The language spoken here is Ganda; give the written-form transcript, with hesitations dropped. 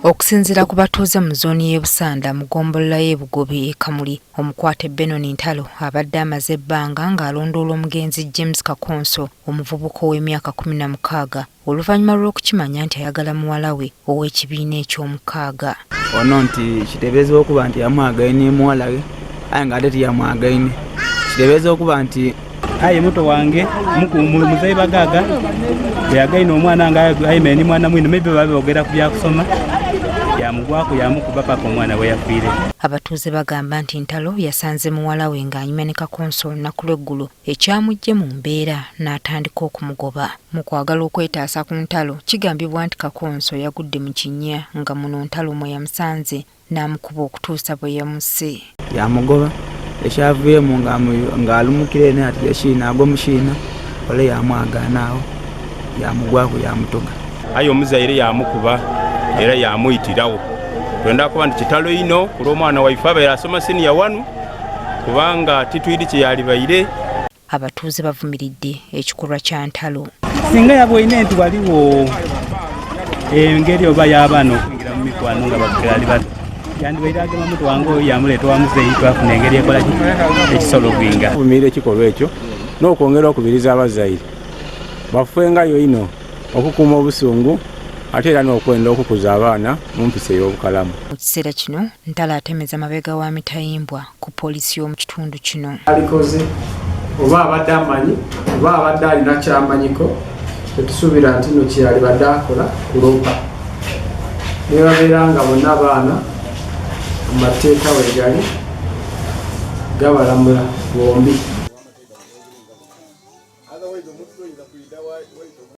Okusinziira ku batuuze mu zooni y'e Busanda mu ggombolola y'e Bugobi e Kamuli, omukwate Benon Ntalo abadde amaze ebbanga ng'alondoola omugenzi James Kakonso omuvubuka ow'emyaka 16 oluvannyuma lw'okukimanya nti ayagala muwala we ow'ekibiina eky'omukaaga. Ono nti kiteeberezebwa okuba nti yamwagaine muwala we aye nga ate tiyamwagaine. Kiteeberezebwa okuba nti Aye muto wange muzeyi Bagaga bweyagaine omwana nga ayemere ni mwana mwine, maybe babe bogera ku byakusoma, yamugwaku yamukuba paka omwana bweyafiire. Abatuuze bagamba nti Ntalo yasanze muwala we ng'anyumya ne Kakonso olunaku lw'eggulo ekyamuggye mu mbeera n'atandika okumugoba. Mu kwagala okwetaasa ku Ntalo, kigambibwa nti Kakonso yagudde mu kinnya nga muno Ntalo mwe yamusanze n'amukuba okutuusa bwe yamusse. Yamugoba ekyavuyeemu ng'alumukira eno ati ekiina agwa mu kiina ole yamwagaana agho yamugwaku yamutuga. Aye omuzaire yamukuba era yamwitirawo. Twenda kuba nti kitalo inho ku lw'omwana waife abaire asoma siniya wanu kubanga titwidhi kye yalibaire. Abatuuze bavumiridde ekikolwa kya Ntalo. Singa yabwoine nti waliwo engeri oba y'abaana okuyingira mu mikwano nga bakyali bato, yandibaire agema muto wange oyo yamuleeta owa muzeeyi twafuna engeri ekola ki ekisolobwinga. Tuvumirira ekikolwa ekyo n'okwongera okubiriza abazaire bafengayo inho okukuuma obusungu ate era n'okwenda okukuza abaana mu mpisa ey'obukalamu. Mu kiseera kino Ntalo atemeza mabega wa mitayimbwa ku poliisi y'omu kitundu kino. Alikoze oba abadde amanyi oba abadde alina kyamanyiko, tetusuubira nti no kyeyalibadde akola kulopa. Nebabeera nga bonna abaana amateeka wegali gabalamula bombi.